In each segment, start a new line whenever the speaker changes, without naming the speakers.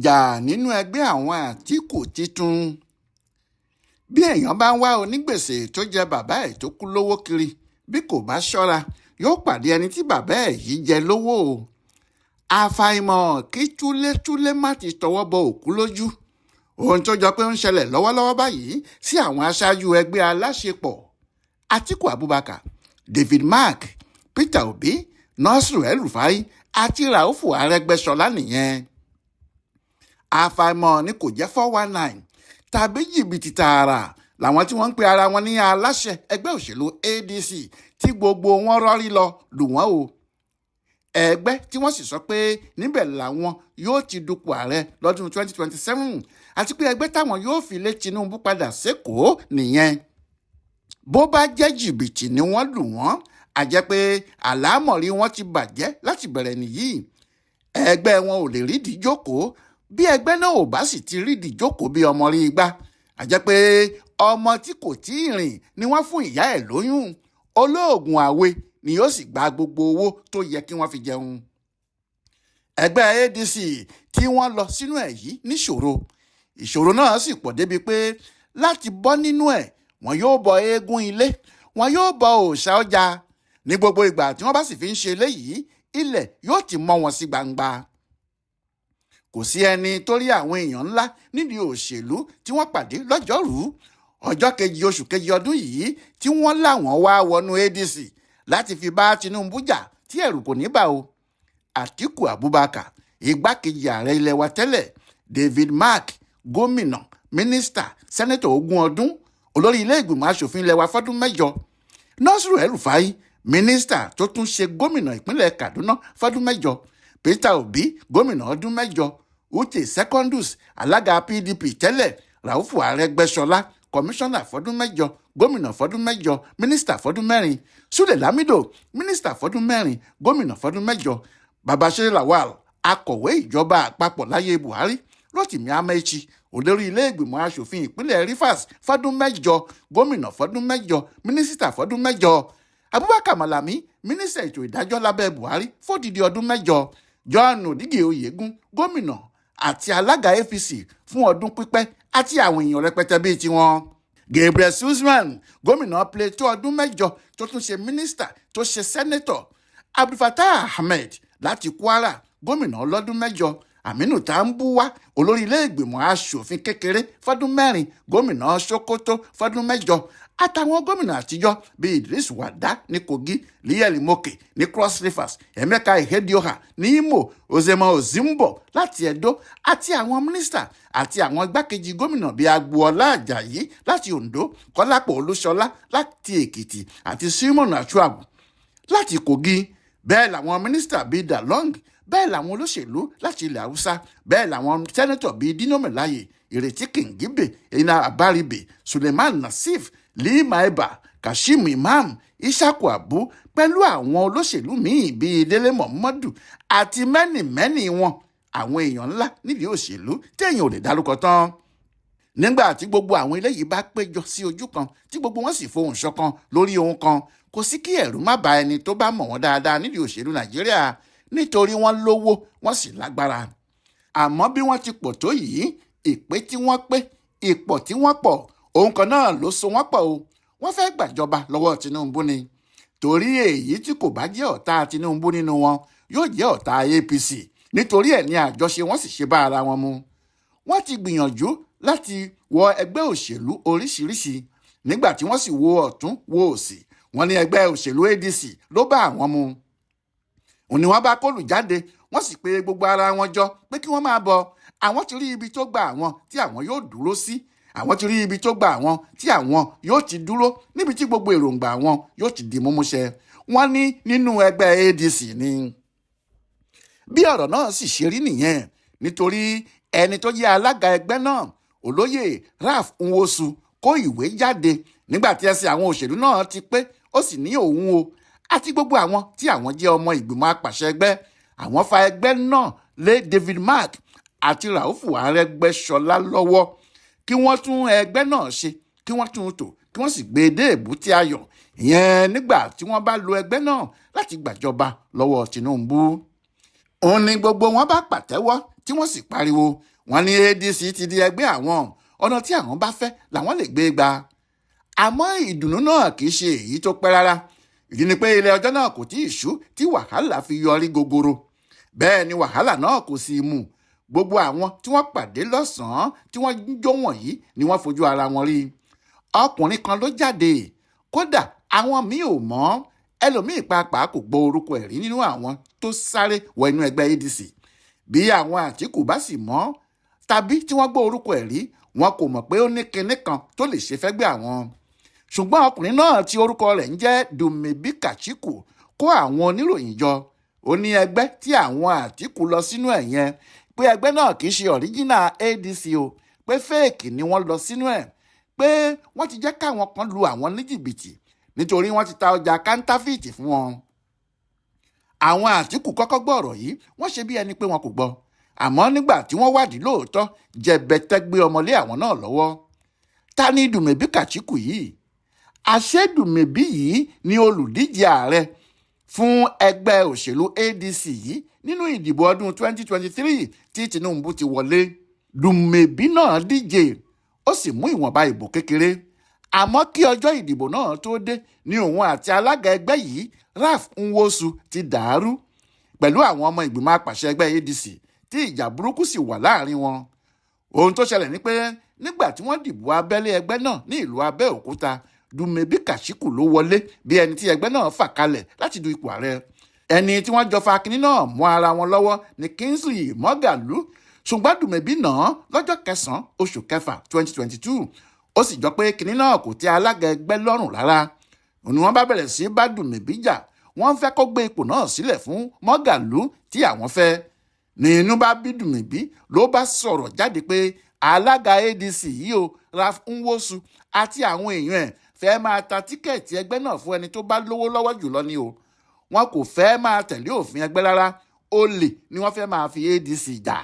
Ìjà nínú ẹgbẹ́ àwọn Àtìkù tuntun. Bí èèyàn bá ń wá onígbèsè tó jẹ bàbá ẹ̀ tó kú lówó kiri, bí kò bá ṣọ́ra, yóò pàdé ẹni tí bàbá ẹ̀ yìí jẹ lówó o. Àfàìmọ̀ kí túlétúlé má ti tọwọ́ bọ òkú lójú. Ohun tó jọ pé ń ṣẹlẹ̀ lọ́wọ́lọ́wọ́ báyìí sí àwọn aṣáájú ẹgbẹ́ aláṣepọ̀ Atiku Abubakar, David Mark, Peter Obi, Nasiru El-Rufai àti Raufu Arẹ́gbẹ́ṣọlá nìyẹn. Àfàìmọ̀ ni kò jẹ́ 419 tàbí jìbìtì tààrà làwọn tí wọ́n ń pe ara wọn ní aláṣẹ ẹgbẹ́ òṣèlú ADC tí gbogbo wọn rọ́rí lọ lù wọ́n o. Ẹgbẹ́ tí wọ́n sì sọ pé níbẹ̀ làwọn yóò ti dupò ààrẹ lọ́dún 2027 àti pé ẹgbẹ́ táwọn yóò fi lé Tinubu padà sékòó nìyẹn. Bó bá jẹ́ jìbìtì ni wọ́n lù wọ́n, á jẹ́ pé àlámọ̀rí wọn ti bàjẹ́ láti bẹ̀rẹ̀ nìyí. Ẹgbẹ́ wọn ò lè rídìí jókòó. Bí ẹgbẹ́ náà ò bá sì ti rídìí jókòó bí ọmọ rí igbá, á jẹ́ pé ọmọ tí kò tí ì rìn ni wọ́n fún ìyá ẹ̀ lóyún. Olóògùn àwe ni yóò sì gba gbogbo owó tó yẹ kí wọ́n fi jẹun. Ẹgbẹ́ ADC tí wọ́n lọ sínú ẹ̀ yìí níṣòro. Ìṣòro náà sì pọ̀ débi pé láti bọ́ nínú ẹ̀, wọn yóò bọ eégún ilé, wọn yóò bọ òòṣà ọjà. Ní gbogbo ìgbà tí wọ́n bá sì fi ń ṣe eléyìí, ilẹ̀ yóò ti mọ́ wọn sí gbangba. Kò sí ẹni tó rí àwọn èèyàn ńlá nídìí òṣèlú tí wọ́n pàdé lọ́jọ́rùú ọjọ́ kejì oṣù kejì ọdún yìí tí wọ́n láwọn wá wọnú ADC láti fi bá Tinubu jà tí ẹ̀rù kò ní bà o. Atiku Abubakar, igbákejì ààrẹ ilẹ̀ wa tẹ́lẹ̀, David Mark, gómìnà, mínísítà, sẹ́nẹ́tọ̀ ogún ọdún, olórí ilé ìgbìmọ̀ asòfin ilẹ̀ wa fọ́dún 8, Nasiru El-Rufai, mínísítà tó tún ṣe gómìnà ìpínlẹ̀ Kaduna fọ́dún 8, Peter Obi, gómìnà ọdún 8, Uche Secondus, alága PDP tẹ́lẹ̀, Raufu Arẹ́gbẹ́ṣọlá, kọmíṣánná fọ́dún 8, gómìnà fọ́dún 8, mínísítà fọ́dún 4, Sule Lamido, mínísítà fọ́dún 4, gómìnà fọ́dún 8, Babashir Lawal, akọ̀wé ìjọba àpapọ̀ láyé Buhari, Rotimi Amaechi, olórí ilé ìgbìmọ̀ asòfin ìpínlẹ̀ Rivers fọ́dún 8, gómìnà fọ́dún 8, mínísítà fọ́dún 8, Abubakar Malami, mínísítà ètò ìdájọ́ lábẹ́ Buhari fódìdí ọdún 8, John Odige Oyegun, gómìnà àti alága APC fún ọdún pípẹ́ àti àwọn èèyàn rẹpẹtẹ bíi tiwọn. Gabriel Usman, gómìnà Plateau ọdún 8 tó tún ṣe mínísítà tó ṣe sẹ́nẹ́tọ̀, Abdulfatah Ahmed láti Kwara, gómìnà ọlọ́dún 8, Aminu Tambuwa, olórí ilé ìgbìmọ̀ asòfin kékeré fọ́dún 4, gómìnà Sokoto fọ́dún 8, àtàwọn gómìnà àtijọ́ bíi Idris Wada ní Kogi, Liyel Moke ní Cross Rivers, Emeka Ihedioha ní Imo, Ozema Ozimbo láti Edo, àti àwọn mínísítà àti àwọn igbákejì gómìnà bíi Agboola Ajayi láti Ondo, Kọ́lápọ̀ Olúṣọlá láti Èkìtì àti Simon Achuagu láti Kogi. Bẹ́ẹ̀ làwọn mínísítà bíi Dalong, bẹ́ẹ̀ làwọn olóṣèlú láti ilẹ̀ Haúsá, bẹ́ẹ̀ làwọn sẹ́nẹ́tọ̀ bíi Dino Melaye, Ìrètí Kìngíbè, Ina Abaribe, Suleiman Nasif, Lee Maiba, Kashim Imam, Ishaku Abu, pẹ̀lú àwọn olóṣèlú míì bíi Délé Momodu àti mẹ́nìmẹ́nì wọn, àwọn èèyàn ńlá nídìí òṣèlú téèyàn ò lè dárúkọ tán. Nígbà tí gbogbo àwọn eléyìí bá péjọ sí ojú kan tí gbogbo wọn sì fohùn ṣọ̀kan lórí ohun kan, kò sí kí ẹ̀rù má ba ẹni tó bá mọ̀ wọ́n dáadáa nídìí òṣèlú Nàìjíríà, nítorí wọ́n lówó, wọ́n sì lágbára. Àmọ́ bí wọ́n ti pọ̀ tó yìí, ìpè tí wọ́n pé, ìpọ̀ tí wọ́n pọ̀, ohun kan náà ló so wọ́n pọ̀ o. Wọ́n fẹ́ gbàjọba lọ́wọ́ Tinubu ni. Torí èyí tí kò bá jẹ́ ọ̀tá Tinubu nínú wọn yóò jẹ́ ọ̀tá APC. Nítorí ẹ̀ ní àjọṣe wọ́n sì ṣe bá ara wọn mu. Wọ́n ti gbìyànjú láti wọ ẹgbẹ́ òṣèlú oríṣiríṣi. Nígbà tí wọ́n sì wo ọ̀tún wo òsì, wọ́n ní ẹgbẹ́ òṣèlú ADC ló bá àwọn mu. Òní wọ́n bá kólù jáde, wọ́n sì pe gbogbo ara wọn jọ pé kí wọ́n máa bọ̀. Àwọn ti rí ibi tó gba àwọn tí àwọn yóò dúró sí. Àwọn ti rí ibi tó gba àwọn tí àwọn yóò ti dúró, níbi tí gbogbo èròǹgbà àwọn yóò ti di múmúṣẹ. Wọ́n ní nínú ẹgbẹ́ ADC ni. Bí ọ̀rọ̀ náà sì ṣe rí nìyẹn, nítorí ẹni tó jẹ́ alága ẹgbẹ́ náà, olóyè Ralph Nwosu, kó ìwé jáde nígbà tí ẹsẹ̀ àwọn òṣèlú náà ti pé, ó sì ní òun o àti gbogbo àwọn tí àwọn jẹ́ ọmọ ìgbìmọ̀ apàṣẹ ẹgbẹ́, àwọn fa ẹgbẹ́ náà lé David Mark àti Raufu Arẹ́gbẹ́ṣọlá lọ́wọ́ kí wọ́n tún ẹgbẹ́ náà ṣe, kí wọ́n tún tò, kí wọ́n sì gbé e dé èbúté ayọ̀, ìyẹn nígbà tí wọ́n bá lo ẹgbẹ́ náà láti gbàjọba lọ́wọ́ Tinubu. Òun ni gbogbo wọn bá pàtẹ́wọ́ tí wọ́n sì pariwo Wọ́n ní ADC ti di ẹgbẹ́ àwọn, ọ̀nà tí àwọn bá fẹ́ làwọn lè gbé gbà. Àmọ́ ìdùnnú náà kì í ṣe èyí tó pẹ́ rárá. Ìdí ni pé ilẹ̀ ọjọ́ náà kò tí ì ṣú tí wàhálà fi yọrí gogoro. Bẹ́ẹ̀ ni wàhálà náà kò sì mú. Gbogbo àwọn tí wọ́n pàdé lọ́sàn-án tí wọ́n ń jó wọ̀nyí ni wọ́n fojú ara wọn rí. Ọkùnrin kan ló jáde, kódà àwọn míì ò mọ̀, ẹlòmíì pàápàá kò gbọ́ orúkọ ẹ̀ rí nínú àwọn tó sáré wọ inú ẹgbẹ́ ADC. Bí àwọn Àtíkù bá sì mọ̀ tàbí tí wọ́n gbọ́ orúkọ ẹ̀ rí, wọn kò mọ̀ pé ó ní kinní kan tó lè ṣe fẹ́gbẹ́ àwọn. Ṣùgbọ́n ọkùnrin náà tí orúkọ rẹ̀ ń jẹ́ Dumebi Kachikwu kó àwọn oníròyìn jọ. Ó ní ẹgbẹ́ tí àwọn Àtíkù lọ sínú ẹ̀ yẹn, pé ẹgbẹ́ náà kì í ṣe ọ̀ríjínà ADC o, pé fẹ́ẹ̀kì ni wọ́n lọ sínú ẹ̀, pé wọ́n ti jẹ́ káwọn kan lu àwọn ní jìbìtì nítorí wọ́n ti ta ọjà kántáfìtì fún wọn. Àwọn Àtíkù kọ́kọ́ gbọ́ ọ̀rọ̀ yìí, wọ́n ṣe bí ẹni pé wọn kò gbọ́. Àmọ́ nígbà tí wọ́n wádìí lóòótọ́, jẹ̀bẹ̀tẹ̀ gbé ọmọlé àwọn náà lọ́wọ́. Ta ni Dumebi Kachikwu yìí? Àṣé Dumebi yìí ni olùdíje ààrẹ fún ẹgbẹ́ òṣèlú ADC yìí nínú ìdìbò ọdún 2023 tí Tinubu ti wọlé. Dumebi náà díje, ó sì mú ìwọ̀nba ìbò kékeré. Àmọ́ kí ọjọ́ ìdìbò náà tó dé ni òun àti alága ẹgbẹ́ yìí Ralph Nwosu ti dàárú pẹ̀lú àwọn ọmọ ìgbìmọ̀ apàṣẹ ẹgbẹ́ ADC tí ìjà burúkú sì wà láàrin wọn. Ohun tó ṣẹlẹ̀ ni pé nígbà tí wọ́n dìbò abẹ́lé ẹgbẹ́ náà ní ìlú Abẹ́òkúta, Dumebi Kachikwu ló wọlé bí ẹni tí ẹgbẹ́ náà fà kalẹ̀ láti du ipò ààrẹ. Ẹni tí wọ́n jọ fa kinní náà mọ́ ara wọn lọ́wọ́ ni Kingsley Moghalu. Ṣùgbọ́n Dumebi náà lọ́jọ́ kẹsàn-án oṣù kẹfà 2022, ó sì jọ pé kinní náà kò tẹ́ alága ẹgbẹ́ lọ́rùn rárá. Òní wọ́n bá bẹ̀rẹ̀ sí bá Dumebi jà, wọ́n fẹ́ kó gbé ipò náà sílẹ̀ fún Moghalu tí àwọn fẹ́. Ní inú bá bí Dumebi ló bá sọ̀rọ̀ jáde pé alága ADC yìí o, Ralph Nwosu àti àwọn èèyàn ẹ̀ fẹ́ máa ta tíkẹ́ẹ̀tì ẹgbẹ́ náà fún ẹni tó bá lówó lọ́wọ́ jùlọ ni o. Wọn kò fẹ́ máa tẹ̀lé òfin ẹgbẹ́ rárá, olè ni wọ́n fẹ́ máa fi ADC jà.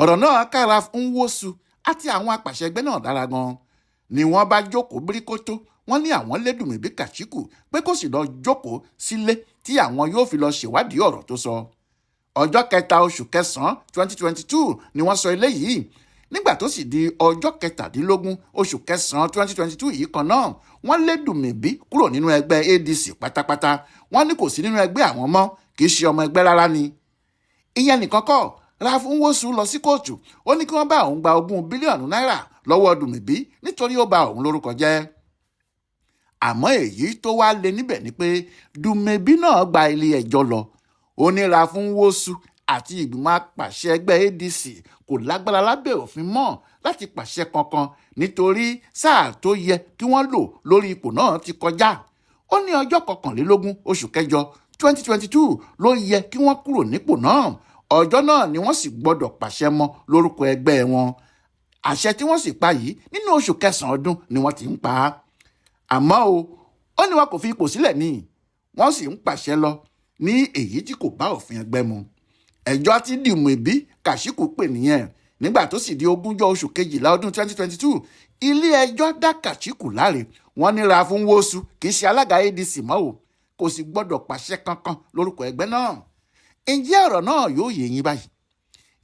Ọ̀rọ̀ náà ká Ralph Nwosu àti àwọn apàṣẹ ẹgbẹ́ náà dára gan. Ni wọ́n bá jókòó bíríkótó, wọ́n ní àwọn lé Dumebi Kachikwu pé kó sì lọ jókòó sílé tí àwọn yóò fi lọ ṣèwádìí ọ̀rọ̀ tó sọ. Ọjọ́ kẹta oṣù kẹsàn-án 2022 ni wọ́n sọ eléyìí. Nígbà tó sì di ọjọ́ kẹtàdínlógún oṣù kẹsàn-án 2022 yìí kan náà, wọ́n lé Dumebi kúrò nínú ẹgbẹ́ ADC pátápátá. Wọ́n ní kò sí nínú ẹgbẹ́ àwọn mọ́, kì í ṣe ọmọ ẹgbẹ́ rárá ni. Ìyẹn nìkan kọ́, Ralph Nwosu lọ sí kóòtù, ó ní kí wọ́n bá òun gba 20 bílíọ̀nù náírà lọ́wọ́ Dumebi nítorí ó ba òun lórúkọ jẹ́. Àmọ́ èyí tó wá lé níbẹ̀ ni pé Dumebi náà gba ilé ẹjọ́ lọ. Ó ní Ralph Nwosu àti ìgbìmọ̀ apàṣẹ ẹgbẹ́ ADC kò lágbára lábẹ́ òfin mọ́ láti pàṣẹ kankan nítorí sáà tó yẹ kí wọ́n lò lórí ipò náà ti kọjá. Ó ní ọjọ́ kọkànlélógún oṣù kẹjọ 2022 ló yẹ kí wọ́n kúrò nípò náà. Ọjọ́ náà ni wọ́n sì gbọ́dọ̀ pàṣẹ mọ́ lórúkọ ẹgbẹ́ wọn. Àṣẹ tí wọ́n sì pa yìí nínú oṣù kẹsàn-án ọdún ni wọ́n ti ń pa á. Àmọ́ o, ó ní wọn kò fi ipò sílẹ̀ ní, wọ́n sì ń pàṣẹ lọ ní èyí tí kò bá òfin ẹgbẹ́ mu. Ẹjọ́ tí Dumebi Kachikwu pè nìyẹn. Nígbà tó sì di ogúnjọ́ oṣù kejìlá ọdún 2022, ilé ẹjọ́ dá Kachikwu láre. Wọ́n ní Ralph Nwosu kì í ṣe alága ADC mọ́ o, kò sì gbọ́dọ̀ pàṣẹ kankan lórúkọ ẹgbẹ́ náà. Ǹjẹ́ ọ̀rọ̀ náà yóò yé yín báyìí?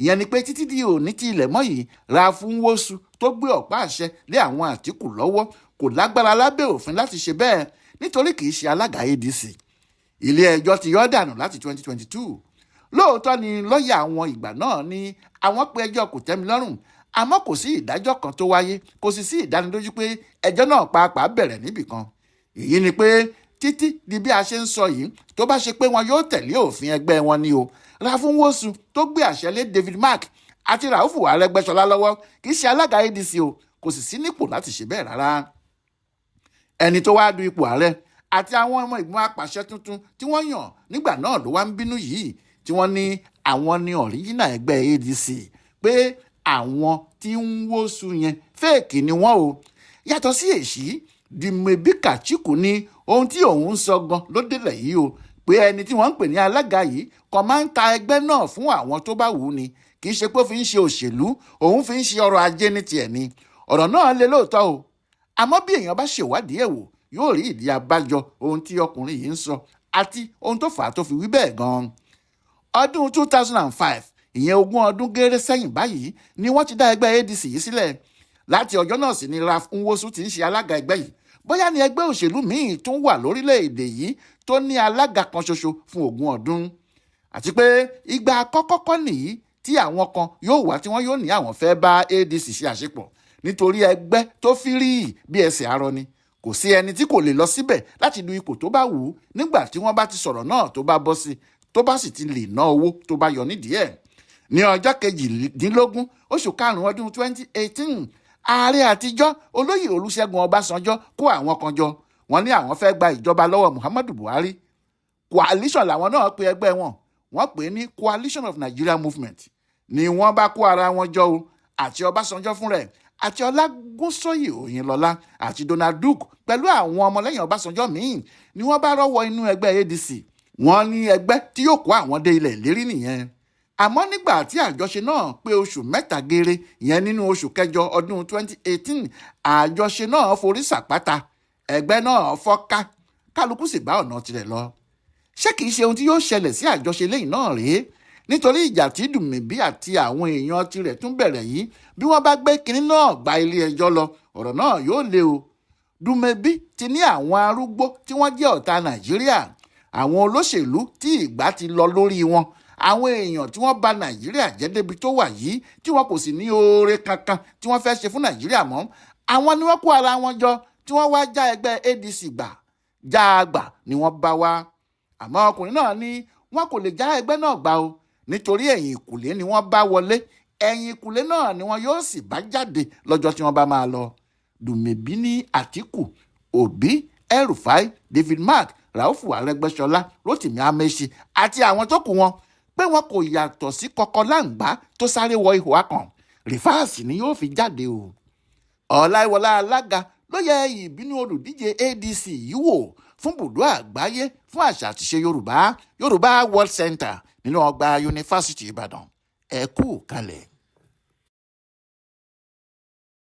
Ìyẹn ni pé títí di òní tí ilẹ̀ mọ́ yìí, Ralph Nwosu tó gbé ọ̀pá àṣẹ lé àwọn Àtíkù lọ́wọ́ kò lágbára lábẹ́ òfin láti ṣe bẹ́ẹ̀ nítorí kì í ṣe alága ADC. Ilé ẹjọ́ ti yọ́ dànù láti 2022. Lóòótọ́ ni lọ́ọ̀yà àwọn ìgbà náà ní àwọn pé ẹjọ́ kò tẹ́mi lọ́rùn, àmọ́ kò sí ìdájọ́ kan tó wáyé, kò sì sí ìdánilójú pé ẹjọ́ náà pàápàá bẹ̀rẹ̀ níbìkan. Èyí ni pé títí di bí a ṣe ń sọ yìí, tó bá ṣe pé wọn yóò tẹ̀lé òfin ẹgbẹ́ wọn ni o, Ralph Nwosu tó gbé àṣẹ lé David Mark àti Raufu Arẹ́gbẹ́ṣọlá lọ́wọ́ kì í ṣe alága ADC o, kò sì sí nípò láti ṣe bẹ́ẹ̀ rárá. Ẹni tó wáá du ipò ààrẹ àti àwọn ọmọ ìgbìmọ̀ apàṣẹ tuntun tí wọ́n yàn nígbà náà ló wá ń bínú yìí, tí wọ́n ní àwọn ní ọ̀ríjínà ẹgbẹ́ ADC, pé àwọn tí ń wóṣù yẹn fẹ́ẹ̀kì ni wọ́n o. Yàtọ̀ sí èsì, Dumebi Kachikwu ní ohun tí òun ń sọ gan ló délẹ̀ yìí o, pé ẹni tí wọ́n ń pè ní alága yìí kàn máa ń ta ẹgbẹ́ náà fún àwọn tó bá wù ú ni, kì í ṣe pé ó fi ń ṣe òṣèlú, òun fi ń ṣe ọrọ̀ ajé ní tiẹ̀ ni. Ọ̀rọ̀ náà le lóòótọ́ o, àmọ́ bí èèyàn bá ṣèwádìí ẹ̀ wò yóò rí ìdí abájọ ohun tí ọkùnrin yìí ń sọ àti ohun tó fà á tó fi wí bẹ́ẹ̀ gan-an. Ọdún 2005 Ìyẹn 20 ọdún géré sẹ́yìn báyìí ni wọ́n ti dá ẹgbẹ́ ADC yìí sílẹ̀. Láti ọjọ́ náà sì ni Ralph Nwosu ti ń ṣe alága ẹgbẹ́ yìí. Bóyá ni ẹgbẹ́ òṣèlú míì tún wà lórílẹ̀‐èdè yìí tó ní alága kan ṣoṣo fún 20 ọdún. Àti pé ìgbà àkọ́kọ́ kọ́ nìyí tí àwọn kan yóò wá tí wọ́n yóò ní àwọn fẹ́ bá ADC ṣe àṣepọ̀, nítorí ẹgbẹ́ tó fírí bí ẹsẹ̀ arọ ni. Kò sí ẹni tí kò lè lọ síbẹ̀ láti du ipò tó bá wù ú nígbà tí wọ́n bá ti sọ̀rọ̀ náà tó bá bọ́ sí, tó bá sì ti lè ná owó tó bá yọ nídìí ẹ̀. Ní ọjọ́ 18 oṣù karùn-ún ọdún 2018, ààrẹ àtijọ́ olóyè Olúṣẹ́gun Ọbásanjọ́ kó àwọn kan jọ. Wọ́n ní àwọn fẹ́ gba ìjọba lọ́wọ́ Muhammadu Buhari. Coalition làwọn náà pe ẹgbẹ́ wọn. Wọ́n pè é ní Coalition of Nigeria Movement. Ni wọ́n bá kó ara wọn jọ o, àti Ọbásanjọ́ fúnra ẹ̀, àti Ọlágúnsóyè Òyìnlọ́lá, àti Donald Duke, pẹ̀lú àwọn ọmọlẹ́yìn Ọbásanjọ́ míì, ni wọ́n bá rọ́wọ́ inú ẹgbẹ́ ADC. Wọ́n ní ẹgbẹ́ tí yóò kó àwọn dé ilẹ̀ ìlérí nìyẹn. Àmọ́ nígbà tí àjọṣe náà pé oṣù 3 geere, ìyẹn nínú oṣù kẹjọ ọdún 2018, àjọṣe náà forí sàpáta, ẹgbẹ́ náà fọ́ká, kálukú sì bá ọ̀nà tirẹ̀ lọ. Ṣé kìí ṣe ohun tí yóò ṣẹlẹ̀ sí àjọṣe lẹ́yìn náà rèé? Nítorí ìjà tí Dùmẹ̀bí àti àwọn èèyàn tirẹ̀ tún bẹ̀rẹ̀ yìí, bí wọ́n bá gbé kinní náà gba ilé ẹjọ́ lọ, ọ̀rọ̀ náà yóò le o. Dùmẹ̀bí ti ní àwọn arúgbó tí wọ́n jẹ́ ọ̀tá Nàìjíríà, àwọn olóṣèlú tí ìgbà ti lọ lórí wọn, àwọn èèyàn tí wọ́n bà Nàìjíríà jẹ́ débi tó wà yìí, tí wọn kò sì ní oore kankan tí wọ́n fẹ́ ṣe fún Nàìjíríà mọ́, àwọn ni wọ́n kó ara wọn jọ tí wọ́n wá já ẹgbẹ́ ADC gbà. Já a gbà ni wọ́n bá wá. Àmọ́ ọkùnrin náà ní wọn kò lè já ẹgbẹ́ náà gbà o, nítorí ẹ̀yìn ìkùlé ni wọ́n bá wọlé, ẹ̀yìn ìkùlé náà ni wọ́n yóò sì bá jáde lọ́jọ́ tí wọ́n bá máa lọ. Dùmẹ̀bí ní Àtíkù, Òbí, El-Rufai, David Mark, Raufu Arẹ́gbẹ́ṣọlá, Rotimi Amaechi àti àwọn tó kù wọn, pé wọn kò yàtọ̀ sí kọkọláǹgbá tó sáré wọ ihò akàn, rìfáàsì ni yóò fi jáde o. Ọláìwọlá Alága ló yẹ ìbínú olùdíje ADC yìí wò fún bùdó àgbáyé fún àṣà àtiṣe Yorùbá, Yorùbá World Center, nínú ọgbà Yunifásitì Ìbàdàn. Ẹ kú kalẹ̀.